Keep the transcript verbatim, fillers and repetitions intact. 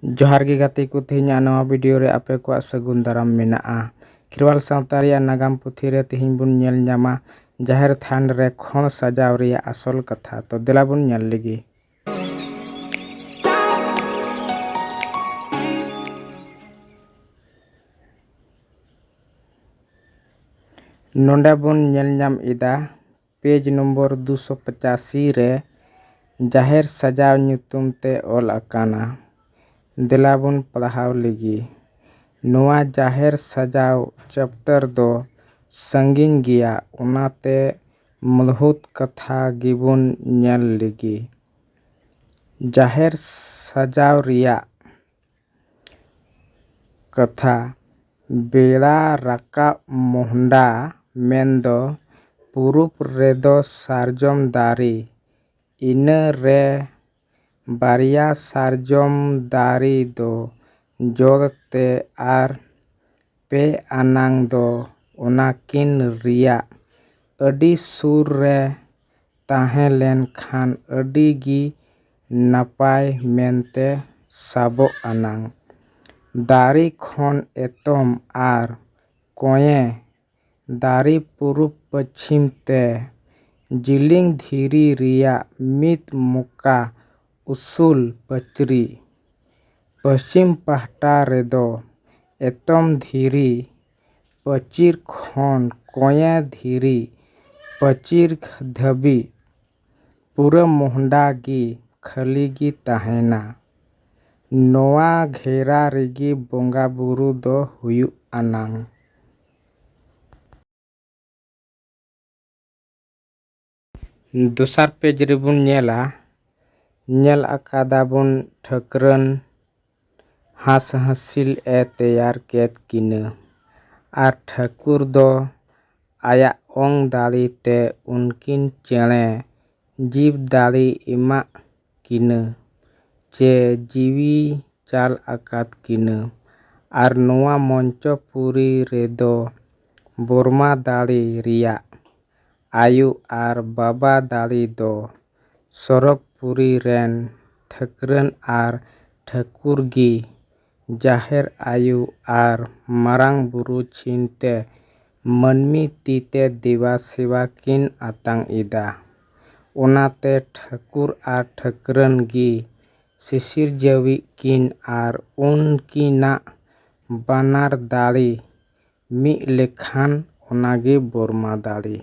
ᱡᱚᱦᱟᱨ ᱜᱮ ᱜᱟᱛᱮ ᱠᱚ, ᱛᱮᱦᱮᱧᱟᱜ ᱱᱚᱣᱟ ᱵᱷᱤᱰᱤᱭᱳ ᱨᱮ ᱟᱯᱮ ᱠᱚᱣᱟᱜ ᱥᱟᱹᱜᱩᱱ ᱫᱟᱨᱟᱢ ᱢᱮᱱᱟᱜᱼᱟ᱾ ᱠᱷᱮᱨᱣᱟᱞ ᱥᱟᱶᱛᱟ ᱨᱮᱭᱟᱜ ᱱᱟᱜᱟᱢ ᱯᱩᱛᱷᱤ ᱨᱮ ᱛᱮᱦᱮᱧ ᱵᱚᱱ ᱧᱮᱞ ᱧᱟᱢᱟ ᱡᱟᱦᱮᱨ ᱛᱷᱟᱱ ᱨᱮ ᱠᱷᱚᱸᱰ ᱥᱟᱡᱟᱣ ᱨᱮᱭᱟᱜ ᱟᱥᱚᱞ ᱠᱟᱛᱷᱟ᱾ ᱛᱚ ᱫᱮᱞᱟ ᱵᱚᱱ ᱧᱮᱞ ᱞᱮᱜᱮ᱾ ᱱᱚᱰᱮ ᱵᱚᱱ ᱧᱮᱞ ᱧᱟᱢ ᱮᱫᱟ, ᱯᱮᱡᱽ ᱱᱚᱢᱵᱚᱨ ᱫᱩᱥᱚ ᱯᱚᱪᱟᱥᱤ ᱨᱮ ᱡᱟᱦᱮᱨ ᱥᱟᱡᱟᱣ ᱧᱩᱛᱩᱢ ᱛᱮ ᱚᱞ ᱟᱠᱟᱱᱟ᱾ ᱫᱮᱞᱟ ᱵᱚᱱ ᱯᱟᱲᱦᱟᱣ ᱞᱮᱜᱮ᱾ ᱱᱚᱣᱟ ᱡᱟᱦᱮᱨ ᱥᱟᱡᱟᱣ ᱪᱮᱯᱴᱟᱨ ᱫᱚ ᱥᱟᱺᱜᱤᱧ ᱜᱮᱭᱟ, ᱚᱱᱟᱛᱮ ᱢᱩᱞᱦᱩᱛ ᱠᱟᱛᱷᱟ ᱜᱮᱵᱚᱱ ᱧᱮᱞ ᱞᱮᱜᱮ᱾ ᱡᱟᱦᱮᱨ ᱥᱟᱡᱟᱣ ᱨᱮᱭᱟᱜ ᱠᱟᱛᱷᱟ᱾ ᱵᱮᱲᱟ ᱨᱟᱠᱟᱵ ᱢᱚᱦᱰᱟ, ᱢᱮᱱᱫᱚ ᱯᱩᱨᱩᱵ ᱨᱮᱫᱚ ᱥᱟᱨᱡᱚᱢ ᱫᱟᱨᱮ, ᱤᱱᱟᱹ ᱨᱮ ᱵᱟᱨᱭᱟ ᱥᱟᱨᱡᱚᱢ ᱫᱟᱨᱮ ᱫᱚ ᱡᱚᱲ ᱛᱮ ᱟᱨ ᱯᱮ ᱟᱱᱟᱝ ᱫᱚ ᱚᱱᱟᱠᱤᱱ ᱨᱮᱭᱟᱜ ᱟᱹᱰᱤ ᱥᱩᱨ ᱨᱮ ᱛᱟᱦᱮᱸ ᱞᱮᱱᱠᱷᱟᱱ ᱟᱹᱰᱤ ᱜᱮ ᱱᱟᱯᱟᱭ ᱢᱮᱱᱛᱮ ᱥᱟᱵᱚᱜ ᱟᱱᱟᱝ᱾ ᱫᱟᱨᱮ ᱠᱷᱚᱱ ᱮᱛᱚᱢ ᱟᱨ ᱠᱚᱸᱭᱮ ᱫᱟᱨᱮ ᱯᱩᱨᱩᱵ ᱯᱚᱪᱷᱤᱢ ᱛᱮ ᱡᱤᱞᱤᱧ ᱫᱷᱤᱨᱤ ᱨᱮᱭᱟᱜ ᱢᱤᱫ ᱢᱚᱠᱟ ᱩᱥᱩᱞ ᱯᱟᱹᱪᱨᱤ᱾ ᱯᱚᱪᱷᱤᱢ ᱯᱟᱦᱴᱟ ᱨᱮᱫᱚ ᱮᱛᱚᱢ ᱫᱷᱤᱨᱤ ᱯᱟᱹᱪᱤᱨ ᱠᱷᱚᱱ ᱠᱚᱸᱭᱮ ᱫᱷᱤᱨᱤ ᱯᱟᱹᱪᱤᱨ ᱫᱷᱟᱹᱵᱤᱡ ᱯᱩᱨᱟᱹ ᱢᱚᱦᱰᱟ ᱜᱮ ᱠᱷᱟᱹᱞᱤ ᱜᱮ ᱛᱟᱦᱮᱱᱟ᱾ ᱱᱚᱣᱟ ᱜᱷᱮᱨᱟ ᱨᱮᱜᱮ ᱵᱚᱸᱜᱟ ᱵᱩᱨᱩ ᱫᱚ ᱦᱩᱭᱩᱜ ᱟᱱᱟᱝ᱾ ᱫᱚᱥᱟᱨ ᱯᱮᱡᱽ ᱨᱮᱵᱚᱱ ᱧᱮᱞᱟ, ᱧᱮᱞ ᱟᱠᱟᱫᱟ ᱵᱚᱱ ᱴᱷᱟᱹᱠᱨᱟᱹᱱ ᱦᱟᱸᱥ ᱦᱟᱸᱥᱤᱞ ᱮ ᱛᱮᱭᱟᱨ ᱠᱮᱫ ᱠᱤᱱᱟᱹ, ᱟᱨ ᱴᱷᱟᱹᱠᱩᱨ ᱫᱚ ᱟᱭᱟᱜ ᱚᱝ ᱫᱟᱲᱮ ᱛᱮ ᱩᱱᱠᱤᱱ ᱪᱮᱬᱮ ᱡᱤᱵᱽ ᱫᱟᱲᱮ ᱮᱢᱟᱜ ᱠᱤᱱᱟᱹ ᱪᱮ ᱡᱤᱣᱤ ᱪᱟᱞ ᱟᱠᱟᱫ ᱠᱤᱱᱟᱹ᱾ ᱟᱨ ᱱᱚᱣᱟ ᱢᱚᱧᱪᱚᱯᱩᱨᱤ ᱨᱮᱫᱚ ᱵᱚᱨᱢᱟ ᱫᱟᱲᱮ ᱨᱮᱭᱟᱜ ᱟᱭᱳ ᱟᱨ ᱵᱟᱵᱟ ᱫᱟᱲᱮ ᱫᱚ ᱥᱚᱨᱚᱜᱽᱯᱩᱨᱤ ᱨᱮᱱ ᱴᱷᱟᱹᱠᱨᱟᱹᱱ ᱟᱨ ᱴᱷᱟᱹᱠᱩᱨ ᱜᱮ ᱡᱟᱦᱮᱨ ᱟᱭᱳ ᱟᱨ ᱢᱟᱨᱟᱝ ᱵᱩᱨᱩ ᱪᱤᱱᱛᱮ ᱢᱟᱹᱱᱢᱤ ᱛᱤᱛᱮ ᱫᱮᱵᱟ ᱥᱮᱵᱟ ᱠᱤᱱ ᱟᱛᱟᱝ ᱮᱫᱟ᱾ ᱚᱱᱟᱛᱮ ᱴᱷᱟᱹᱠᱩᱨ ᱟᱨ ᱴᱷᱟᱹᱠᱨᱟᱹᱱ ᱜᱮ ᱥᱤᱥᱤᱨᱡᱟᱹᱣᱤᱡ ᱠᱤᱱ ᱟᱨ ᱩᱱᱠᱤᱱᱟᱜ ᱵᱟᱱᱟᱨ ᱫᱟᱲᱮ ᱢᱤᱫ ᱞᱮᱠᱷᱟᱱ ᱚᱱᱟᱜᱮ ᱵᱚᱨᱢᱟ ᱫᱟᱲᱮ᱾